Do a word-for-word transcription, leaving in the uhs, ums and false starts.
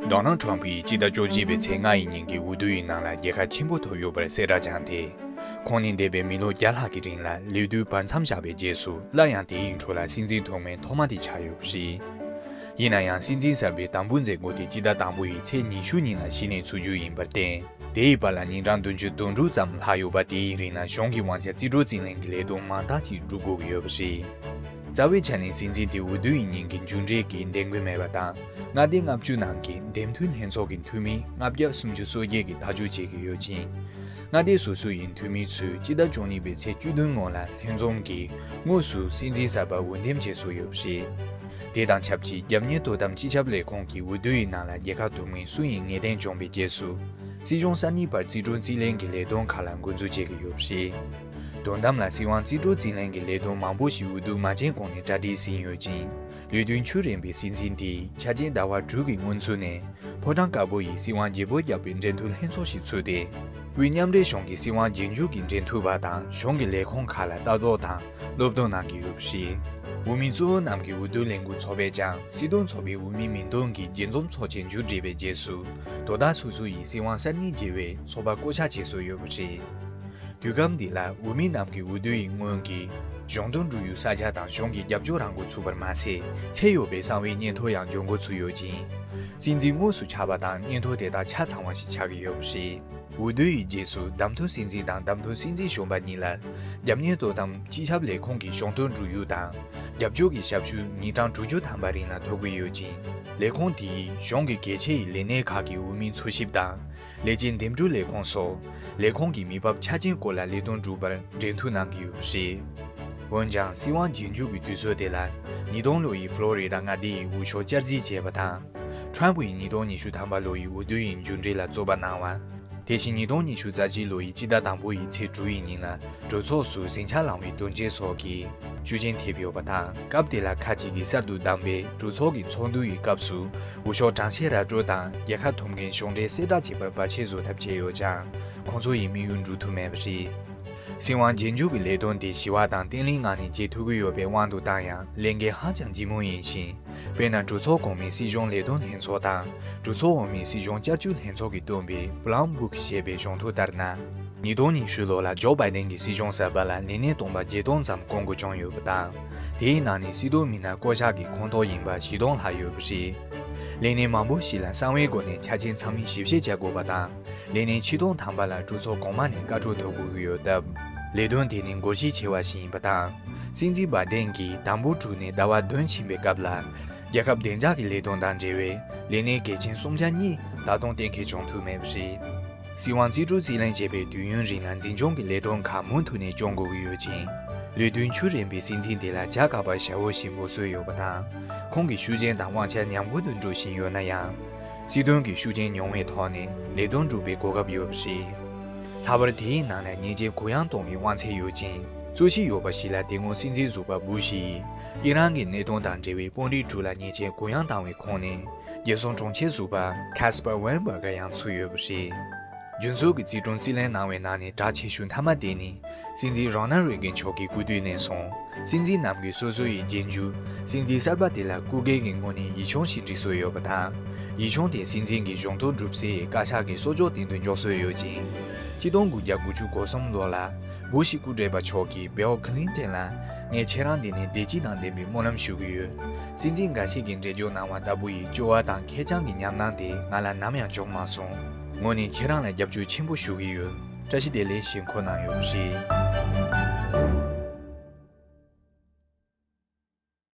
ཌོ་ནལ་ཊམ་ཕུ་ཡིས་སྤྱི་ཟླ་བཅུ་གཅིག་པའི་ཚེས་ལྔ་ཡི་ཉིན་གྱི་འོས་བསྡུ་ཡི་ནང་ལ་རྒྱལ་ཁ་ཆེན་པོ་ཐོབ་ཡོད་པར་གསལ་བསྒྲགས་བྱུང་སྟེ། ཁོང་ནི་འདས་པའི་མི་ལོ་བརྒྱ་ལྷག་གི་རིང་ལ་ལས་དུས་བར་མཚམས་བཞག་པའི་རྗེས་སུ་སླར་ཡང་དེའི་འཕྲོ་ལ་སྲིད་འཛིན་ཐོག་མའི་ཐོག་མ་དེ་ཆགས་ཡོད་པ་རེད། ཡིན་ན་ཡང་སྲིད་འཛིན་གསར་པའི་དམ་འབུལ་མཛད་སྒོ་དེ་སྤྱི་ཟླ་དང་པོ་ཡི་ཚེས་ཉི་ཤུ་ཉིན་ལ་གཞི་ནས་ཚུགས་རྒྱུ་ཡིན་པར་བརྟེན། དེའི་བར་ལ་ཉིན་གྲངས་བདུན་ཅུ་དོན་དྲུག་ཙམ་ལྷག་ཡོད་པ་དེའི་རིང་ལ་གཞུང་གི་དབང་ཆ་རྩིས་སྤྲོད་རྩིས་ལེན་གྱི་ལས་དོན་མང་དག་ཅིག་སྒྲུབ་དགོས་ཀྱི་ཡོད་པ་རེད། རྩ་བའི་ཆ་ནས་སྲིད་འཛིན་དེ་འོས་བསྡུ་ཡི་ཉིན་གྱི་མཇུག་འབྲས་ཀྱི་འདེམས་ངོ་མེད་པ་དང་། མངའ་སྡེ་ལྔ་བཅུ་ནང་གི་འདེམས་ཐོན་ལྷན་ཚོགས་ཀྱི་འཐུས་མི་ལྔ་བརྒྱ་སུམ་ཅུ་སོ་བརྒྱད་ཀྱིས་ཐག་གཅོད་བྱེད་ཀྱི་ཡོད་ཅིང་། མངའ་སྡེ་སོ་སོ་ཡི་འཐུས་མི་ཚོས་སྤྱི་ཟླ་བཅུ་གཉིས་པའི་ཚེས་བཅུ་བདུན་སྔོན་ལ་ལྷན་འཛོམས་ཀྱིས་དངོས་སུ་སྲིད་འཛིན་གསར་པ་འོས་འདེམས་བྱེད་སྲོལ་ཡོད་པ་རེད། དེ་དང་ཆབས་ཅིག་རྒྱབ་གཉེར་དོ་དམ་སྤྱི་ཁྱབ་ལས་ཁུངས་ཀྱི་འོས་བསྡུ་ཡི་ནང་ལ་རྒྱལ་ཁ་ཐོབ་མཁན་སུ་ཡིན་ངེས་གཏན་བྱུང་བའི་རྗེས་སུ། སྲིད་གཞུང་གསར་རྙིང་བར་རྩིས་སྤྲོད་རྩིས་ལེན་གྱི་ལས་དོན་ཁག་ལ་འགོ་འཛུགས་བྱེད་ཀྱི་ཡོད་པ་རེད། དོན་དམ་ལ་སྲིད་དབང་རྩིས་སྤྲོད་རྩིས་ལེན་གྱི་ལས་དོན་མང་པོ་ཞིག་འོས་བསྡུ་མ་བྱས་གོང་ནས་གྲ་སྒྲིག་ཟིན་ཡོད་ཅིང་། ལས་དོན་ཁྱོན་རན་པའི་སྲིད་འཛིན་དེས་འཆར་ཅན་ཟླ་བ་དྲུག་གི་སྔོན་ཚུད་ནས་ཕོ་བྲང་དཀར་པོ་ཡི་སྲིད་དབང་བརྗེ་པོ་བརྒྱབ་པའི་འབྲེལ་མཐུད་ལྷན་ཚོགས་ཤིག་ཚུགས་ཏེ། དབུས་མཉམ་འབྲེལ་གཞུང་གི་སྲིད་དབང་རྗེས་འཇུག་གི་འབྲེལ་མཐུད་པ་དང་གཞུང་གི་ལས་ཁུངས་ཁག་ལ་ལྟ་རྟོག་དང་སློབ་སྟོན་གནང་གི་ཡོད་པ་རེད། འོས་མི་གཙོ་བོ་རྣམས་ཀྱི་འོས་བསྡུ་ལས་འགུལ་ཚོགས་པས་ཀྱང་སྲིད་དོན་ཚོགས་པའི་འོས་མི་མིང་འདོན་གྱི་རྒྱས་འཛོམས་ཚོགས་ཆེན་མཇུག་བསྒྲིལ་བའི་རྗེས་སུ། དོ་བདག་སོ་སོ་ཡིས་སྲིད་དབང་གསར་རྙིང་བརྗེ་བའི་ཚོགས་པ་བསྐོ་གཞག་བྱས་སྲོལ་ཡོད་པ་རེད། དུས་སྐབས་འདི་ལ་འོས་མི་རྣམས་ཀྱི་འོས་བསྡུ་ཡི་སྔོན་གྱི་གཞུང་དོན་སྒྲུབ་ཡུལ་ས་ཆ་དང་གཞུང་གི་རྒྱབ་སྐྱོར་རང་འགོ་ཚུགས་པར་མ་ཟད། ཚད་ཡོད་པའི་གསང་བའི་སྙན་ཐོ་ཡང་འབྱོར་འགོ་ཚུགས་ཡོད་ཅིང་། སྲིད་འཛིན་དངོས་སུ་ཆགས་པ་དང་སྙན་ཐོ་དེ་དག་ཆ་ཚང་བ་ཞིག་ཆགས་ཀྱི་ཡོད་པ་རེད། འོས་བསྡུ་ཡི་རྗེས་སུ་བདམས་ཐོན་སྲིད་འཛིན་དང་བདམས་ཐོན་སྲིད་འཛིན་གཞོན་པ་གཉིས་ལ་རྒྱབ་གཉེར་དོ་དམ་སྤྱི་ཁྱབ་ལས་ཁུངས་ཀྱི་གཞུང་དོན་སྒྲུབ་ཡུལ་དང་རྒྱབ་སྐྱོར་གྱི་ཞབས་ཞུ་ཉིན་གྲངས་དྲུག་ཅུ་ཐམ་པ་རིང་ལ་ཐོབ་ཀྱི་ཡོད་ཅིང་། ལས་ཁུངས་དེས་གཞུང་གི་གལ་ཆེ་བའི་ལས་སྣེ་ཁག་གི་འོས་མིའི་འཚོལ་ཞིབ་དང་། ལས་བྱེད་འདེམས་སྒྲུག་ལས་ཁུངས་སོགས་ལས་ཁུངས་ཀྱི་མི་བབ་ཆ་རྐྱེན་སྐོར་ལ་ལས་དོན་སྒྲུབ་པར་འབྲེལ་མཐུད་གནང་གི་ཡོད་པ་རེད། འོན་ཀྱང་སྲིད་དབང་རྗེས་འཇུག་གི་དུས་ཚོད་དེ་ལ་ཉིས་སྟོང་ལོ་ཡི་ཕློ་རི་ཌ་མངའ་སྡེ་ཡི་འོས་ཤོག་བསྐྱར་རྩིས་བྱས་པ་དང་། ཁྲམ་ཕུ་ཡིས་ཉིས་སྟོང་ཉི་ཤུ་ཐམ་པ་ལོ་ཡི་འོས་བསྡུ་ཡི་མཇུག་འབྲས་ལ་རྩོད་པ་གནང་བ། དེ་བཞིན་ཉིས་སྟོང་ཉི་ཤུ་རྩ་གཅིག་ལོ་ཡི་སྤྱི་ཟླ་དང་པོ་ཡི་ཚེས་དྲུག་ཡི་ཉིན་ལ་གྲོས་ཚོགས་སུ་ཟིང་ཆ་ལངས་བའི་དོན་རྐྱེན་སོགས་ཀྱིས་ཤུགས་རྐྱེན་ཐེབས་ཡོད་པ་དང་། སྐབས་དེ་ལ་ཁ་ཅིག་གིས་གསར་དུ་བདམས་པའི་གྲོས་ཚོགས་ཀྱི་ཚོགས་འདུ་ཡི་སྐབས་སུ་འོས་ཤོག་གྲངས་བཤེར་ར་སྤྲོད་དང་རྒྱལ་ཁ་ཐོབ་མཁན་གཞུང་འབྲེལ་གསལ་བསྒྲགས་བྱེད་པར་བར་ཆད་བཟོ་ཐབས་བྱས་ཡོད་ཀྱང་། ཁོང་ཚོ་ཡི་དམིགས་ཡུལ་འགྲུབ་ཐུབ་མེད་པ་རེད། སྲིད་དབང་རྗེས་འཇུག་གི་ལས་དོན་དེ་ཞི་བ་དང་བརྟན་ལྷིང་ངང་ནས་བྱེད་ཐུབ་ཀྱི་ཡོད་པའི་དབང་དུ་བཏང་ཡང་ལས་འགན་ཧ་ཅང་ལྗིད་མོ་ཡིན་ཞིང་། དཔེར་ན་གྲོས་ཚོགས་གོང་མའི་སྲིད་གཞུང་ལས་དོན་ལྷན་ཚོགས་དང་གྲོས་ཚོགས་འོག་མའི་སྲིད་གཞུང་བསྐྱར་བཅོས་ལྷན་ཚོགས་ཀྱིས་བཏོན་པའི་Brown Book ཞེས་པའི་གཞུང་ཐོ་ལྟར་ན། ཉིས་སྟོང་ཉི་ཤུ་ལོ་ལ་ཇོ་བྷའི་ཌེན་གྱི་སྲིད་གཞུང་གསར་པ་ལ་ལས་སྣེ་སྟོང་པ་བརྒྱད་སྟོང་ཙམ་བསྐོ་འགོ་བྱུང་ཡོད་པ་དང་། དེའི་ནང་ནས་སྲིད་དོན་མི་སྣ་བསྐོ་གཞག་གི་ཁོངས་གཏོགས་ཡིན་པ་བཞི་སྟོང་ལྷག་ཡོད་པ་རེད། ལས་སྣེ་མང་པོ་ཞིག་ལ་གསང་བའི་སྒོ་ནས་ཆ་རྐྱེན་ཚང་མ་ཞིབ་བཤེར་བྱ་དགོས་པ་དང་། ལས་སྣེ་ཆིག་སྟོང་ཐམ་པ་ལ་གྲོས་ཚོགས་གོང་མ་ནས་བཀའ་འཁྲོལ་ཐོབ་དགོས་ཀྱི་ཡོད་སྟབས། ལས་དོན་དེ་ནི་འགོར་འགྱངས་ཆེ་བ་ཞིག་ཡིན་པ་དང་། སྲིད་འཛིན་བྷའི་ཌེན་གྱིས་དམ་པོ་གྲུབ་ནས་ཟླ་བ་བདུན་ཕྱིན་པའི་སྐབས་ལ། རྒྱལ་ཁབ་བདེ་འཇགས་ཀྱི་ལས་དོན་དང་འབྲེལ་བའི་ལས་སྣེ་གལ་ཆེན་གསུམ་ཆ་གཉིས་ད་དུང་གཏན་འཁེལ་བྱུང་ཐུབ་མེད་པ་རེད། སྲིད་དབང་རྩིས་སྤྲོད་རྩིས་ལེན་བྱས་པའི་དུས་ཡུན་རིང་ལ་འཛིན་སྐྱོང་གི་ལས་དོན་ཁག་མུ་མཐུད་ནས་སྐྱོང་དགོས་ཀྱི་ཡོད་ཅིང་། ལས་དོན་ཁྱོན་རན་པའི་སྲིད་འཛིན་དེ་ལ་བྱ་དགའ་བ་ཞེ་པོ་ཞིག་འབུལ་སྲོལ་ཡོད་པ་དང་། ཁོང་གི་ཤུགས་རྐྱེན་དང་དབང་ཆ་ཉམས་རྒུད་དུ་འགྲོ་བཞིན་ཡོད་ན་ཡང་། སྲིད་དོན་གྱི་ཤུགས་རྐྱེན་ཉུང་བའི་ཐོག་ནས་ལས་དོན་སྒྲུབ་པའི་གོ་སྐབས་ཡོད་པ་རེད། ལྷག་པར་དེའི་ནང་ལ་ཉེས་ཆད་གུ་ཡངས་གཏོང་བའི་དབང་ཚད་ཡོད་ཅིང་། རྩོད་གཞི་ཡོད་པ་ཞིག་ལ་དེ་སྔོན་སྲིད་འཛིན་ཟུར་པ་བུ་ཤི་ཡིས་ཨི་རན་གྱི་གནད་དོན་དང་འབྲེལ་བའི་དཔོན་རིགས་དྲུག་ལ་ཉེས་ཆད་གུ་ཡངས་བཏང་བའི་ཁོངས་ནས། རྒྱལ་སྲུང་དྲུང་ཆེ་ཟུར་པ་Caspar Weinberger ཡང་ཚུད་ཡོད་པ་རེད། རྒྱུན་སྲོལ་གྱི་རྩིས་སྤྲོད་རྩིས་ལེན་གནང་བའི་ནང་ནས་གྲགས་ཆེ་ཤོས་མཐའ་མ་དེ་ནི། སྲིད་འཛིན་Ronald Reagan མཆོག་གི་སྐུ་དུས་ནས་བཟུང་། སྲིད་འཛིན་རྣམས་ཀྱིས་སོ་སོ་ཡི་རྗེས་འཇུག་སྲིད་འཛིན་གསར་པ་དེ་ལ་སྐུ་སྒེར་གྱི་ངོས་ནས་ཡིག་ཆུང་ཞིག་འབྲི་སྲོལ་ཡོད་པ་དང་། ཡིག་ཆུང་དེ་སྲིད་འཛིན་གྱི་གཞུང་ཐོག་གྲུབ་སའི་བཀའ་ཤག་གི་གསོལ་ལྕོག་སྟེང་དུ་འཇོག་སྲོལ་ཡོད་ཅིང་། ཆིག་སྟོང་དགུ་བརྒྱ་དགུ་བཅུ་གོ་གསུམ་ལོ་ལ། བུ་ཤི་སྐུ་བགྲེས་པ་མཆོག་གིས་Bill Clinton ལ། ངས་ཁྱེད་རང་འདི་ནས་བདེ་སྐྱིད་དང་ལྡན་པའི་སྨོན་ལམ་ཞུ་གི་ཡོད། སྲིད་འཛིན་འགའ་ཤས་ཀྱིས་འགྲེལ་བརྗོད་གནང་བ་ལྟ་བུ་ཡི་སྐྱོ་བ་དང་ཁེར་རྐྱང་གི་ཉམས་སྣང་དེ་ང་ལ་ནམ་ཡང་བྱུང་མ་སོང་། ངོས་ནས་ཁྱེད་རང་ལ་རྒྱབ་སྐྱོར་ཆེན་པོ་ཞུ་གི་ཡོད། བཀྲ་ཤིས་བདེ་ལེགས་ཞེས་འཁོད་གནང་ཡོད་པ་རེད།